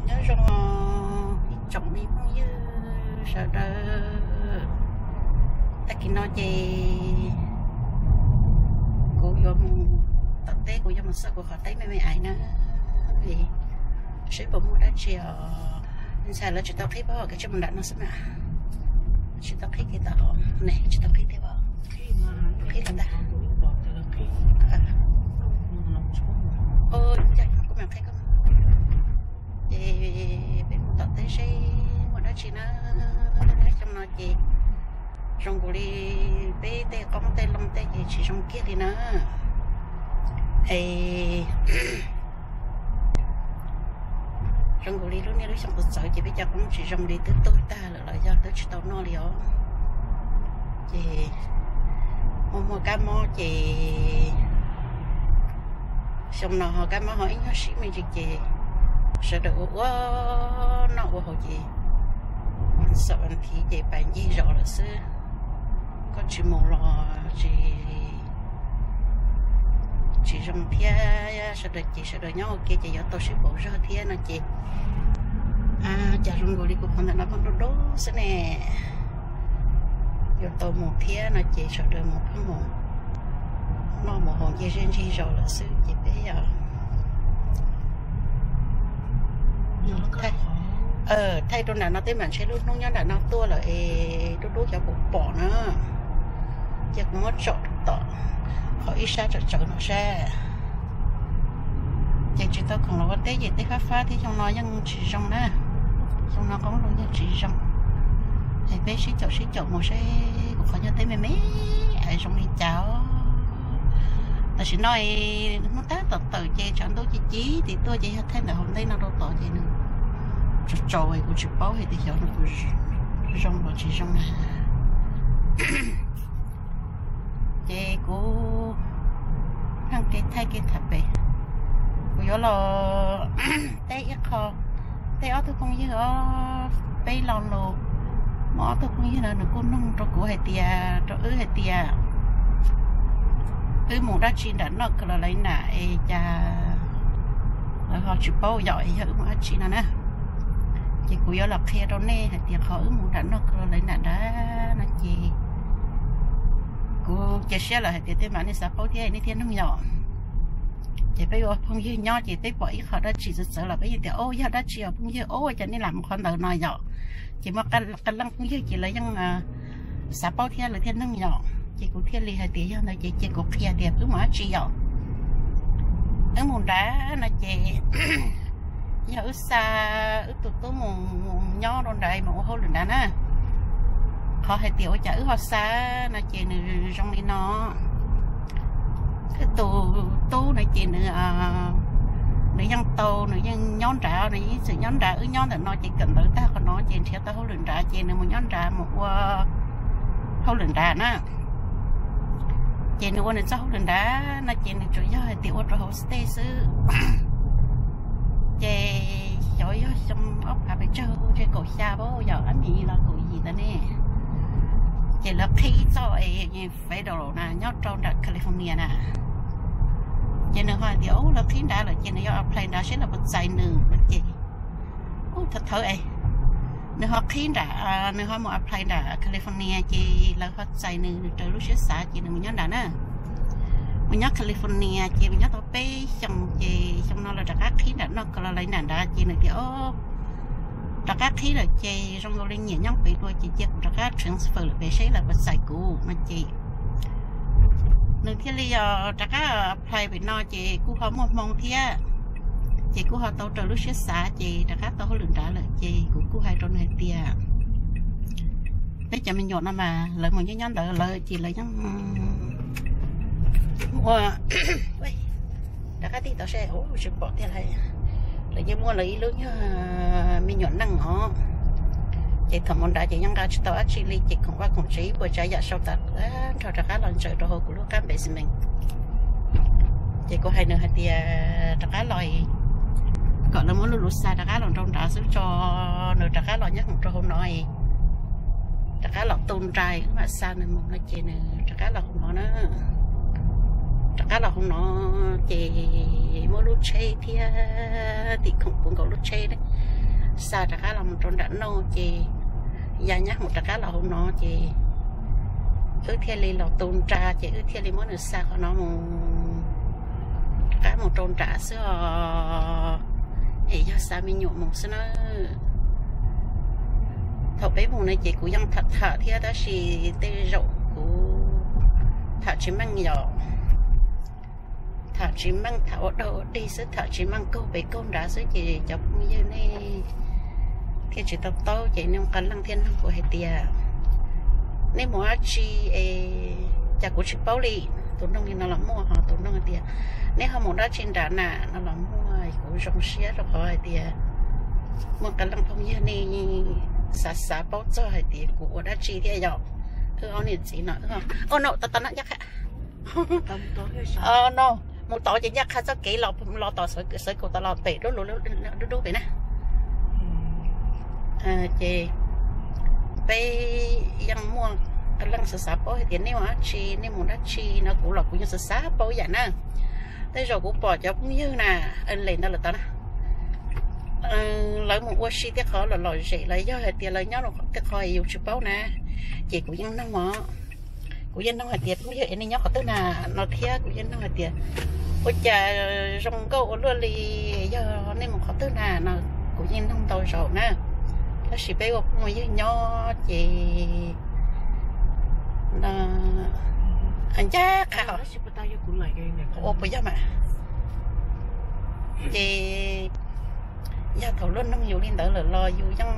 Nyob zoo ib tsoom me phooj ywg sawv daws, tag kis no ces kuv yuav mus tom teb, kuv yuav mus xauj kuv qhov teb me me ais na, seb puas muaj dab tsi os. Ntshai lawv tsis tau qhib pob, kav tsij mus nram no xwb na. Tsis tau qhib kiag tau, ne tsis tau qhib thiab os. Qhib tau ntag. Kuv mam qhib koj. Ces peb mus tom teb seb muaj dab tsi na. Xyoo no ces zoo nkaus li peb tej qoob tej loo tej ces tsis zoo kiag li na. Es zoo nkaus li lub niaj lub xyoo txawv txawv ces peb cov qoob tsis zoo li, twb tuag tag lawm los yog twb tsis tau noj li os. Ces muaj muaj kab mob ces xyoo no ho kab mob ho ib nyuag sib me ntsis ces sawv daws ua ua noj ua haus ces xam thiv ces pais ncig zos lawm xwb. Koj tsis mus los tsis tsis zoo thiab, sawv daws ces sawv daws nyob ua ke ces yuav tau sib paum zog thiab no ces, cas zoo nkaus li kuv qhov ntawm no pheej dub dub xwb ne. Yuav tau mus thiab no ces sawv daws mus pheej mus noj mus haus ncig zej ncig zos lawm xwb ces peb yog thaij rau nram no tej mam ntshe lub hnub nyob nram no tuaj lawm es dub dub xyov puas pom na. Ces kuv muab tsom rau tom qhov ib sab tsawv tsawv no sab. Ces tsis tau khoom los ua teb ces teb fab fab thiab, xyoo no yeej tsis zoo na. Xyoo no qoob loo yeej tsis zoo. Es peb sib caum sib caum mus seb kuv qhov nyuag teb me me ais zoo li cas. Tam sim no hnub tab tom tawm ces tshav ntuj ci ci tim tuaj ces yog thaij ntawm hauv ntej no rau tod ces nws tsaus tsaus kuv tsis paub hais tias xyov nws puas zoo los tsis zoo na. Ces kuv pheej kev thaij kev tham pem, kuv yuav los teb ib qho, teb ob tug phooj ywg os. Peb lo lus, muaj ob tug phooj ywg no nws kuj noog rau kuv hais tias, rau wb hais tias wb mus dab tsi nram North Carolina es cas lawv ho tsis paub yom, es yog wb mus dab tsi no na. Ces kuv yuav los qhia rau nej hais tias qhov wb mus nram North Carolina nrad no ces kuv cia siab lawm hais tias tej mam nej xav paub thiab nej thiaj noog yom. Ces peb ua phooj ywg nyob ces peb pom ib qho dab tsi txawv txawv los peb yeej tias, o, yog dab tsi os phooj ywg, o, cas nej lam mus qhov ntawd no yom. Ces muaj qee leej phooj ywg ces lawv yeej xav paub thiab lawv thiaj noog yom. Ces kuv thiaj li hais tias yog ntawd ces cia kuv qhia tias wb mus dab tsi yom. Wb mus nrad no ces yog wb xa wb tus tub mus nyob rau nrad mus ua hauj lwm nrad na. Qhov hais tias ua cas wb ho xa no ces nws zoo li no. Wb tus tub no ces nws, nws yeej tau, nws yeej nyob nrad, nws yeej txwm nyob nrad, wb nyob ntawm no ces kawm ntawv tag qhov no ces nrhiav tau hauj lwm nrad ces nws mus nyob nrad mus ua hauj lwm nrad na. Ces nws ua nws txoj hauj lwm nrad no ces nws tsuas yog hais tias ua rau hauv state xwb. Ces xyov yog xyoo ob phav pes tsawg, ntshe kaum xya, yog ob phav los kaum yim ntawd ne. Ces lawv qhib txoj federal na nyob rau nram California na. Ces nws ho hais tias, u, lawv qhib nrad lawm ces nws yuav apply nrad seb lawv puas txais nws no ces, u, thawv thawv es nws ho qhib nrad, nws ho mus apply nram California ces lawv ho txais nws, nws raws lub siab xav ces nws mus nyob nrad na. Mus nyob California ces mus nyob tau peb xyoos ces xyoo no lawv rov qab qhib nram North Carolina nrad ces nws tias, o, rov qab qhib lawm ces zoo nkaus li nyiam nyob pem dua ces cia kuv rov qab transfer lawm pem seb lawv puas txais kuv no ces nws thiaj li rov qab apply pem no ces kuj ho muaj hmoo thiab, ces kuj ho tau raws lub siab xav ces rov qab tau hauj lwm nrad lawm ces kuv kuj hais rau nws hais tias, peb cov me nyuam no mas lawv mus nyob nyob ntawd lawm ces lawv yeej ua, rov qab tig tau seb, u, tsis pom tiag lawm. Lawv yeej muaj lawv ib lub nyuag me nyuam neej os. Ces thaum mus nrad ces yeej nqa tsis tau dab tsi li ces khoom vaj khoom tsev ib puas tsav yam sau tas nrho rov qab los ntsaws rau hauv kuv lub qab basement. Ces kuv hais nws hais tias rov qab los kom lawv muab lub lus xa rov qab los nrau nrad xwb tso, nws rov qab los nyob khoom rau hauv no, rov qab los tu nra wb mam xa nws mus no ces nws rov qab los hauv no na. Rov qab los hauv no ces muab lub tsheb thiab tim khoom puv nkaus lub tsheb na. xa rov qab los mus rau nram no ces ya nyab mus rov qab los hauv no ces wb thiaj li los tu nra ces wb thiaj li muab nws xa qhov no mus rov qab mus rau nram xwb os. Es yog xa me nyuam mus xwb na. Thaum peb mus na ces kuv yeej tham tham thiab tab sis tej zaum kuv tham tsis meej yom. Tham tsis meej, tham ua dog ua dig xwb, tham tsis meej, kaug pem kaug nrad xwb ces cov phooj ywg nej thiaj tsis tau taub ces nej qee leej thiaj nug kuv hais tias nej mus dab tsi es cas kuv tsis paub li. Tus noog li no los muaj, ho tus noog tias nej ho mus dab tsi nrad na no los muaj. Kuv zoo siab rau qhov hais tias muaj qee leej phooj ywg nej xav xav paub txog hais tias kuv ua dab tsi thiab yom. Wb ob niam txiv no, o no, tau tau no ncaj qha, no mus tod ces ncaj qha txoj kev los, los tom Xaiv Kaus tod los pem dub dub pem na. Ces peb yeej muaj qee leej xav xav paub hais tias nej mus dab tsi, nej mus dab tsi no, kuv los kuv yeej xav xav paub yam na. Tej zaum kuv pom cov phooj ywg na, les ntawd lawm tod na, lawv mus ua si tej qhov lom lom zem los yog hais tias lawv nyob rau tej qhov yus tsis paub na, ces kuv yeej noog os. Kuv yeej noog hais tias phooj ywg es nej nyob qhov twg na no thiab kuv yeej noog hais tias ua cas zoo nkauj ua luaj li, yog nej mus qhov twg na no, kuv yeej noog ntau zaus na. Tab sis peb ua phooj ua ywg nyob ces ncaj qha ua puas yog mas. Ces yog thaum luag noog yus li ntawd lawm los yus yeej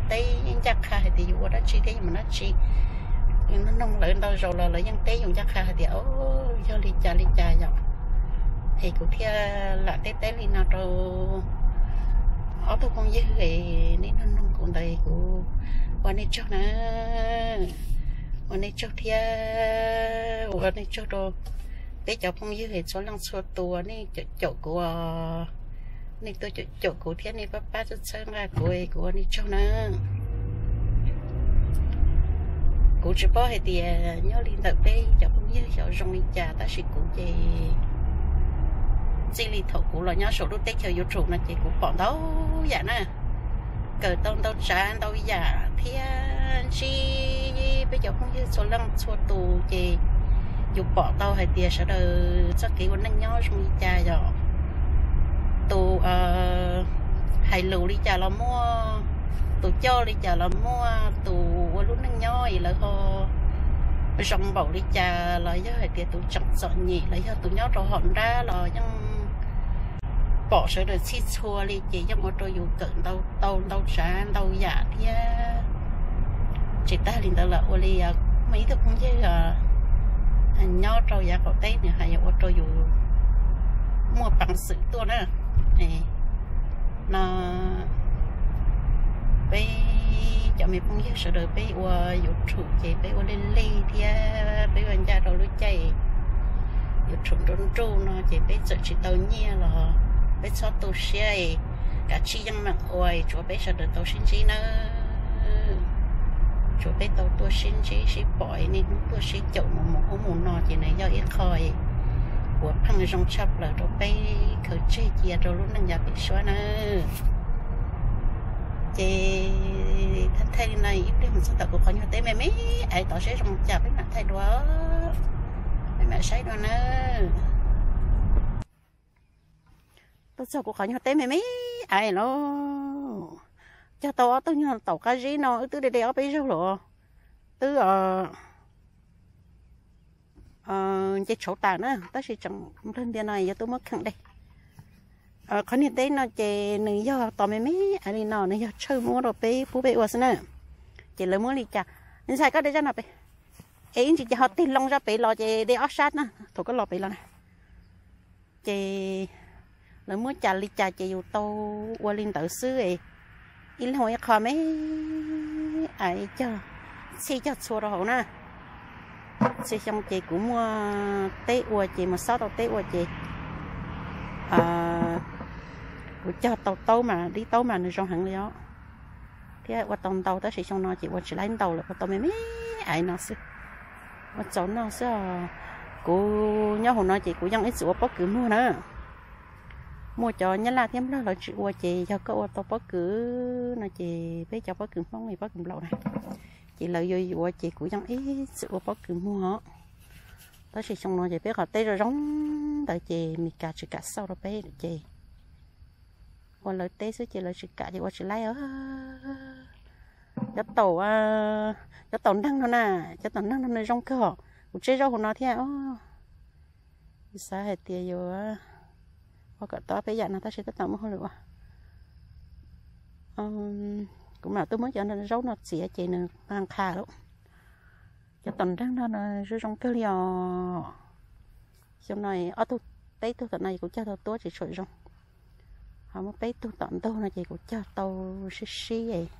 teb ncaj qha hais tias yus ua dab tsi thiab yus mus dab tsi. Noog lawv ntau zaus los lawv yeej teb yus ncaj qha hais tias o, yog li cas li cas yom. Es kuv thiaj lam teb teb li no rau ob tug phooj ywg es nej noog noog kuv ntawd kuv ua nej tsaug na. Ua nej tsaug thiab ua nej tsaug rau peb cov phooj ywg txhua leej txhua tus nej caum kuv, nej tuaj caum kuv thiab nej pab pab txhawb txhawb nqa kuv, kuv ua nej tsaug na. Kuv tsis paub hais tias nyob li ntawm peb cov phooj ywg xyov zoo li cas tab sis kuv ces txij li thaum kuv los nyob saum lub teb chaws YouTube no ces kuv pom ntau yam na, kawm tau ntau tsav ntau yam thiab ntsib peb cov phooj ywg txhua leej txhua tus ces yus pom tau hais tias sawv daws txoj kev ua neej nyob zoo li cas yom. Tus hais lus li cas los muaj, tus coj li cas los muaj, tus ua lub neej nyob es lawv ho zoo npaum li cas los yog hais tias tus tseem txom nyem los yog tus nyob rau hauv nrab los yeej pom sawv daws txhij txhua li ces yeej ua rau yus kawm ntau tau ntau tsav ntau yam thiab. Tsis tag li ntawd los ua li muaj ib tug phooj ywg nyob rau yav qaum teb nws hais yog ua rau yus muaj peev xwm tuaj na. No peb cov me phooj ywg sawv daws peb ua YouTube ces peb ua lig lig thiab peb ua ncaj rau lub caij YouTube nruj nruj no ces peb txawm tsis tau nyiaj los peb txhob tu siab, kav tsij yeej meem ua, tsuav peb sawv daws tau sib ntsib nawb. Tsuav peb tau tuaj sib ntsib sib pom, nej hnub tuaj sib caum mus mus ub mus no ces nws yog ib qho uas pheej zoo tshaj plaws rau peb khaws tseg cia rau lub neej yav pem suab nawb. Ces thaij thaij li no ib pliag mus txog tom kuv qhov nyuag teb me me aiv tod seb zoo cas peb mam thaij dua, peb mam saib dua nawb. Tuaj txog kuv qhov nyuag teb me me aiv lauj, cog tau ob tug nyuag taum qab zib no wb twb de de ob peb zaug lawm, twb nce tshauv tas na tab sis tseem nplawg ntia no yuav tuaj muab kheem de. Qhov niag teb no ces nws yog tos me me aiv li no, nws yog tshawj muab rau peb pub peb ua xwb na. Ces lawv muab li cas, ntxhais koj de zaj no pem, es ib ntsis ces ho tig loo zaj pem los ces de ob sab na thaum koj los pem los na. Ces lawv muab cas li cas ces yus tau ua li ntawd xwb. Ib leeg ua ib qho me aiv cog txhij cog txhua rau hauv na. Txhua xyoo ces kuv muaj teb ua ces mus xob tau teb ua ces kuv cog tau taub mas dib taub mas nws zoo heev li os, thiab ua tau ntau tab sis xyoo no ces ua tsis laib ntau lawm, ua tau me me aiv no xwb, ua txaus noj xwb os. Kuv nyob hauv no ces kuv yeej ib txwm ua pob kws muag na. Muaj cov Nyab Laj thiab Nplog lawv tsis ua ces yog koj ua tau pob kws no ces peb cov pob kws Hmoob li pob kws nplaum na, ces lawv yuav yuav ces kuv yeej ib txwm ua pob kws muag. Tab sis xyoo no ces peb qhov teb zoo zoo ntawd ces Meskas tsis kam xauj rau peb ces ua lawv teb xwb ces lawv tsis kam ces ua tsis laib os. Cov taum, cov taum neeg no na, cov taum neeg no nws zoo kawg os. Kuv tseb zaub hauv no thiab os. Xav hais tias yuav ua kom tau peb yam no tab sis tab tom muaj hauj lwm ua. Kuv mam tuaj muab cov zaub no txiav ces nws nqa nqha lawm. Cov taum neeg no zoo zoo kawg li os. Xyoo no ob tug, peb tug tom no kuv cog tau tuab tsis tshua zoo, ho muaj peb tug tom ntug no ces kuv cog tau sib sib,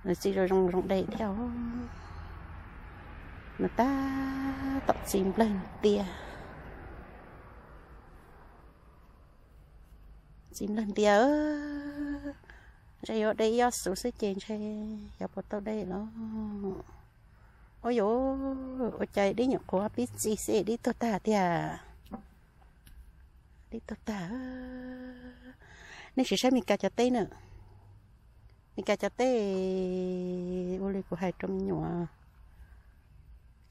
nws txi zoo zoo zoo de thiab. Nws tab tom txi nplawg ntias, txi nplawg ntias. Ntshe yuav de ib ob xuv xwb ces ntshe yuav puas tau de los. Ua yuav, ua cas dib nyuam qhuav pib txi xwb dib tuag tag tiag. Dib tuag tag. Nej sim saib Meskas cov teb na. Meskas cov teb ua li kuv hais rau me nyuam,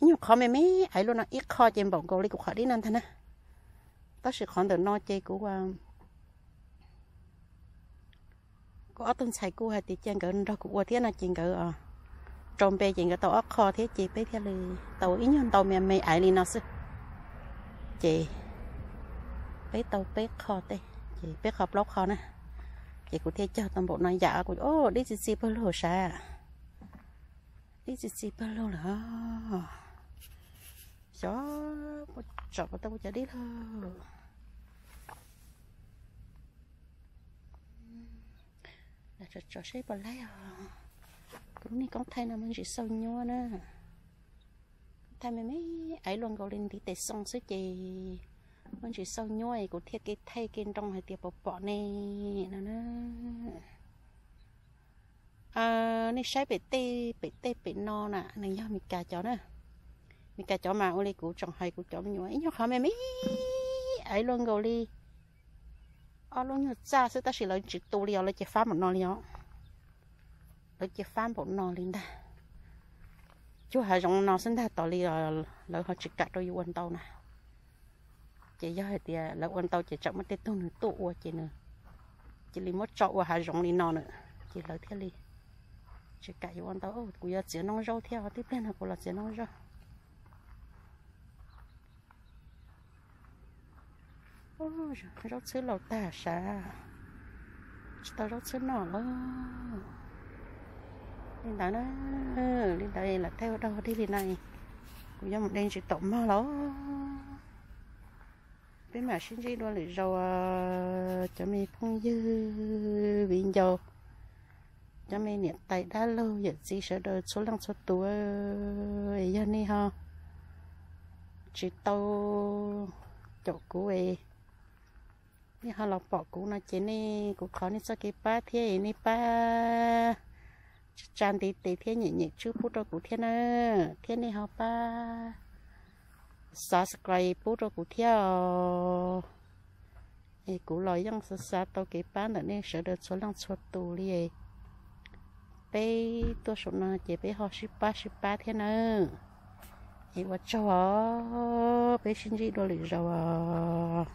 ib nyuag qhov me me aiv luaj no ib qho ces npaum nkaus li kuv qhov dib no ntag na. Tab sis qhov ntawm no ces kuv, kuv ob tug ntxhais kuj hais tias cia nkawd nrog kuv ua thiab no ces nkawd rau npe ces nkawd tau ob qho thiab ces peb thiaj li tau ib nyuag ntau me me aiv li no xwb. Ces peb tau peb qho tej, ces peb qho plaub qho na. Ces kuv thiaj cog tau npaum no yam kuv, o, dib txi txi pawg lug sav. Dib txi txi pawg lug lawm. Xyov puas tsom puas tau kuv cov dib lawm. Tsom seb puas laib os. Kuv lub niag koob thaij no muaj ntsis xauj nyuab na. Koob thaij me me aiv luaj nkaus li ntiv tes xoo xwb ces muaj ntsis xauj nyuab es kuv thiaj kev thaij kev nroo hais tias puas pom ne no na. Nej saib pem tej, pem tej pem no na nws yog Meskas cov na. Meskas cov mas ua li kuv tseem hais kuv cov me nyuam ib nyuag qhov me me aiv luaj nkaus li ob lub nyuag txaj xwb tab sis lawv tsis tu li os, lawv cia fab npaum no li os. Lawv cia fab npaum no li ntag. Cuag hav zoov no xwb ntag tos li lawv ho tsis kam rau yus ua ntau na. Ces yog hais tias lawv ua ntau ces tsam muaj tej tug nws tuaj ua ces nws cia li muab tso ua hav zoov li no na, ces lawv thiaj li tsis kam yuav ua ntau. Kuv yuav txiav noob zaub thiab, tib pliag no kuv los txiav noob zaub. Zaub txhwb laus tag sav, tsis tau zaub txhwb noj lawm. Li ntawd na, li ntawd lam thaij ua dog dig li no, kuv yuav mus de ntsis taum mog los. Peb mam sib ntsib dua lwm zaus, cov me phooj ywg viv ncaus, cov me niam tais dab laug yawm txiv sawv daws txhua leej txhua tus. Yog nej ho tsis tau caum kuv, nej ho los pom kuv no ces nej, kuv thov nej txoj kev pab thiab nej pab tsa ntiv tes thiab nyem nyem tswb pub rau kuv thiab na, thiab nej ho pab subscribe pub rau kuv thiab os. Es kuv los yeej xav xav tau kev pab ntawm nej sawv daws txhua leej txhua tus li. Peb tuaj saum no ces peb ho sib pab sib pab thiab nawb. Es ua tsaug os, peb sib ntsib dua lwm zaus os.